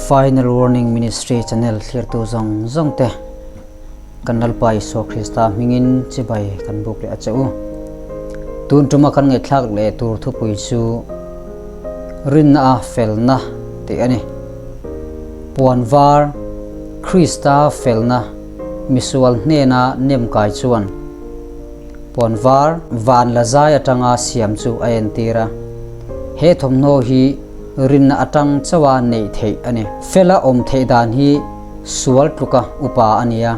Final Warning Ministry channel thlirtu zawng zawng te kan Lalpa Isua Krista hmingin chibai kan buk leh a che u. Tun tuma kan ngaihthlak leh tur thupui chu Rinna a felna tih a ni. Puan var Krista felna misual hnena nemkai chuan Puan var van la zai atanga siam chu a entir a. He thawmhnaw hi rinna atang chauha neih theih a ni. Fela awm theih dan hi sual tluka upa a ni a.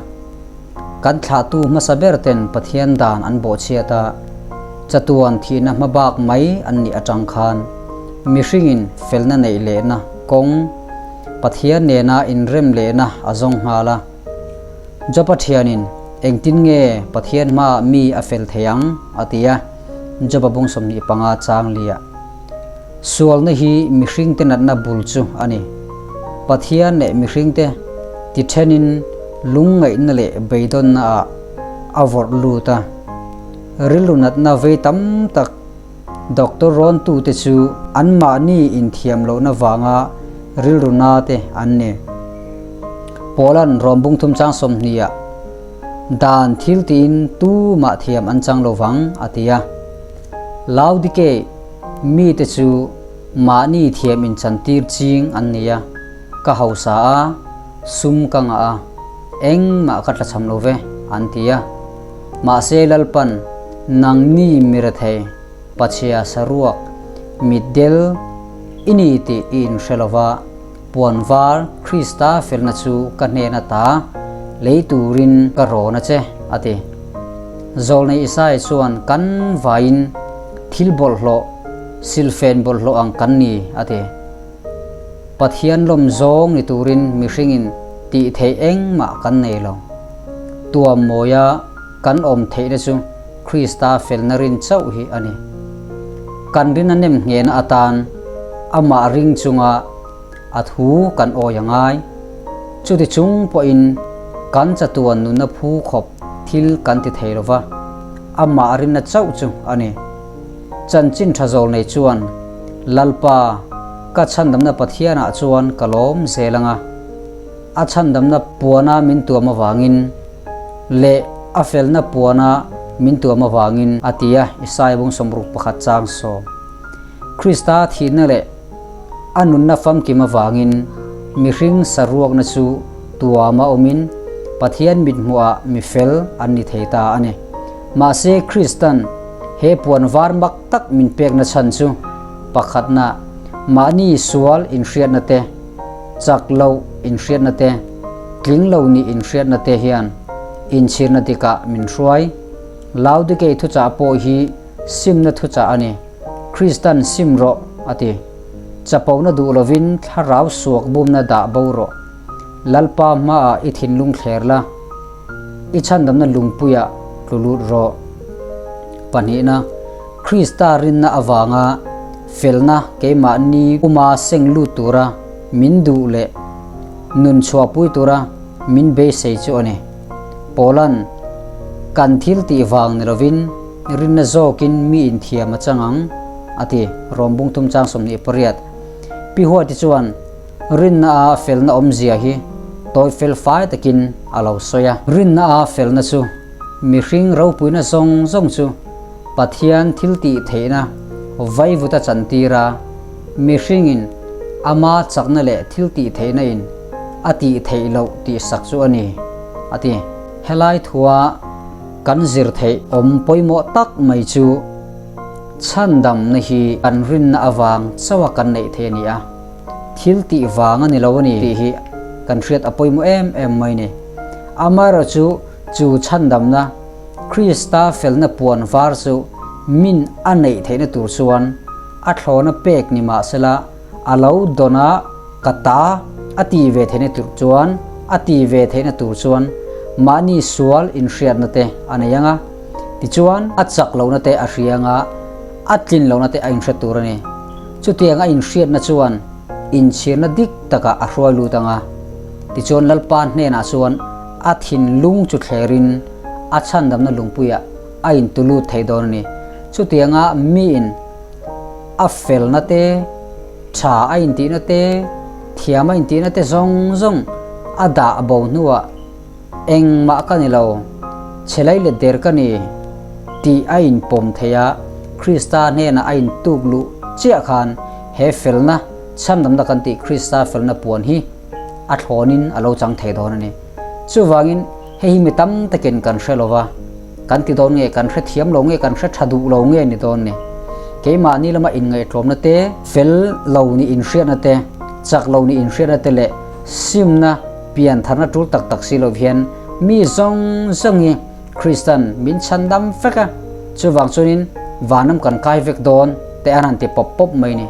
Kan thlahtu hmasa ber ten Pathian dan an bawhchhiat a, chatuan thihna hmabak mai an nih atang khan mihringin felna neih lehna kawng Pathian nena inrem lehna a zawng nghal a. Job-a thianin, Engtin nge Pathian hmaah mi a fel thei ang? a ti a, Job-a bung 25 chang liah. Sualna hi mihringte natna bul chu a ni. Pathian leh mihringte ti thenin lungngaihna leh beidawnnaah a vawrh lut a. Rilru natna vei tam tak Doctor rawntute chu anmahni inthiam lohna vanga rilru na te an ni. Paula'n Rom bungthum chang sawmhnih ah dan thil tiin tumah thiam an chang lo vang a ti a. Laodike mite chu mahni thiam inchantir ching an ni a, ka hausa a, sum ka ngah a, engmah ka tlachham lo ve an ti a. Mahse Lalpan, Nangni mi rethei, pachhia saruak, mitdel i ni tih i inhre lo va, puan var Krista felna chu ka hnen ata lei turin ka rawn a che, a ti. Zawlnei Isaiah chuan kan vaiin thil bawlhhlawh, silfen bawlhhlawh ang kan ni, a ti. Pathian lawm zawng ni turin mihringin tih theih engmah kan nei lo. Tuam mawia kan awm theihna chu Krista felna rin chauh hi a ni. Kan rin a nem nghehna atan amah ring chunga a thu kan awi a ngai. Chuti chung pawhin kan chatuan nunna phu khawp thil kan ti thei lo va, amah rinna chauh chu a ni. Chanchin tha zawl nei chuan, Lalpa, ka chhandamna Pathianah chuan ka lawm zel ang a, a chhandamna puana min tuam avangin leh a felna puana min tuam avangin, a ti a, Isaia bung 61 chang 10. Krista thihna leh a nunna famkim avangin mihring saruakna chu tuama awmin Pathian mithmuhah mi fel an ni thei ta a ni. Mahse Kristan he puan var mak tak min pekna chhan chu pakhatna, mahni sual inhriatna te, chak loh inhriatna te, tling lo nih inhriatna te hian inchhirna dikah min hruai. Laodikei thuchah pawh hi simna thuchah a ni. Kristan sim rawh a ti. Chapona duh lovin thlarau suak bumna dah bo rawh. Lalpa hmaah i thinlung thler la, i chhandamna lungpuiah tlu lut rawh. Pahnihna, Krista rinna avanga felna keimahni puma seng lut tura min duh leh nun chhuahpui tura min beisei chu a ni. Paula'n, Kan thil tih vang ni lovin rinna zawkin mi inthiam a chang ang, a ti, Rom bungthum chang 28. Pi Huati chuan, Rinna a felna awmzia hi tawi fel fai takin a lo sawi a. Rinna a felna chu mihring ropuina zawng zawng chu Pathian thil tih theihna vaivuta chantir a, mihringin ama chakna leh thil tih theihna in a tih theih loh tih sak chu a ni, a ti. Helai thua kan zir theih awm pawimawh tak mai chu chhandamna hi kan rinna avang chauha kan neih theih a ni a. Thil tih vang a ni lo a ni tih hi kan hriat a pawimawh em em mai ni. Amaherawhchu chu chhandamna, Krista felna puan var chu min a neih theihna tur chuan a thlawna pek ni mah sela a lo dawn a ka ta a ti ve theihna tur chuan a ti ve theihna tur chuan mahni sual inhriatna te a nei ang a, tichuan a chak lohna te a hria ang a, a tlin lohna te a inhre tur a ni. Chutiang a inhriatna chuan inchhirna dik takah a hruai lut ang a, tichuan Lalpa hnenah chuan a thinlung chu thlerin a chhandamna lungpuiah a intu lut thei dawn a ni. Chutianga miin a felna te, Tha a intihna te, thiam a intihna te zawng zawng a dah bo hnuah engmah ka ni lo, chhe lai let der ka ni tih a inpawm thei a, Krista hnenah a intuk luh chiah khan he felna, chhandamna kan tih Krista felna puan hi a thlawnin a lo chang thei dawn a ni. Chuvangin hei hi mi tam takin kan hre lo va. Kan ti dawn nge, kan hre thiam lo nge, kan hre tha duh lo nge ni dawn ni. Keimahni lama inngaihtlawmna te, fel lo ni inhriatna te, chak lo ni inhriatna te leh simna pian tharna tul tak tak si lo hian mi zawng zawng hi Kristan min chhandam vek a, chuvang chuanin vanram kan kai vek dawn te an han ti pawp pawp mai ni.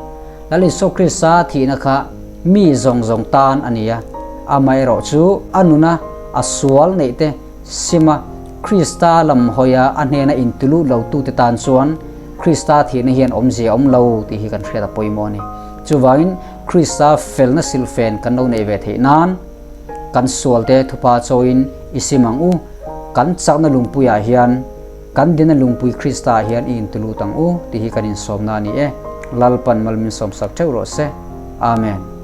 Lal Isua Krista thihna kha mi zawng zawng tan a ni a, amaherawh chu a nuna a sual neih te, Sima, Krista lam hawia a hnena intilut lotute tan chuan Krista thihna hian awmzia a awm lo tih hi kan hriat a pawimawh a ni. Chuvangin, Krista felna silhfen kan lo neih ve theih nan kan sualte thupa chawiin i sim ang u, kan chakna lungpuiah hian kan dina lungpui Krista ah hian i intilut ang u tih hi kan insawmna a ni e. Lalpan mal min sawmsak theuh rawh se. Amen.